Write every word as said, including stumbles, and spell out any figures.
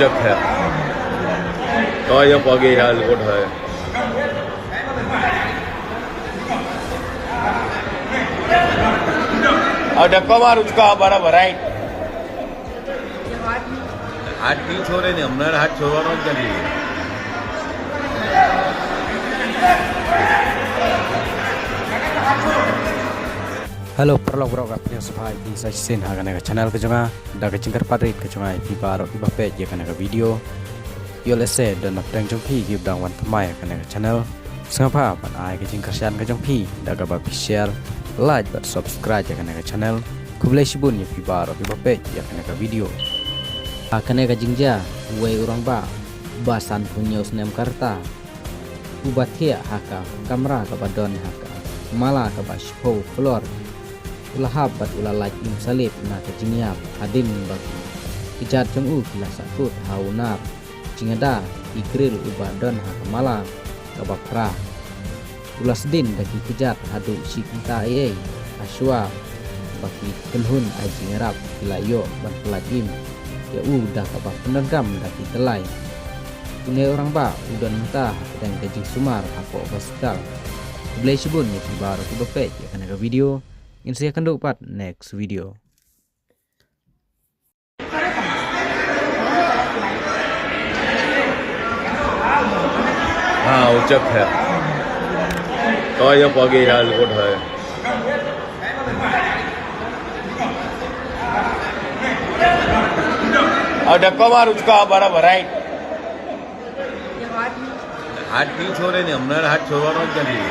चक है। तो ये पगे यार लोड है। और धक्का मार उसका बराबर, राइट। हाथ क्यों छोड़े नहीं, हमने हाथ छोड़वाना चाहिए। Hello, paralok brok, apni sngewbha ïa phi sa shisien ha kane ka channel ka jong nga, da ka jingkyrpad rit ka jong nga ïa phi baroh kiba peit ïa kane ka video. Ïoh lehse don na pdeng jong phi kiba dang wan thymmai ïa kane ka channel, sngewbha ban ai ka jingkyrshan ka jong phi da kaba phi share, like bad subscribe ïa kane ka channel. Khublei shibun ïa phi baroh kiba peit ïa kane ka video. Ha kane ka jingjia, uwei u rangbah uba sanphew hynñiew snem ka rta, uba thiah ha ka kamra kaba don ha ka mala kaba shiphew floor, u la hap bad u la lait im salib na ka jingïap hadien ba ki kjat jong u ki la sahkut ha u nar jingada ki grill uba don ha ka mala kaba phra. U la sdien da ki kjat haduh shi kynta eiei, ha shuwa ba ki kynhun ai jingïarap ki la ïoh ban pyllait im ïa u da kaba pyndonkam da ki tyllai. Une u rangbah u don mynta ha pdeng ka jingsumar hapoh hospital. Khublei shibun ïa phi baroh kiba peit ïa kane ka video. Ngin sa ïakynduh pat next video. हाँ, वो चक है। तो ये पगे यार लोड है। और धक्का मार उसका बराबर, राइट। हाथ क्यों छोड़े नहीं, हमने हाथ छोड़वाना चाहिए।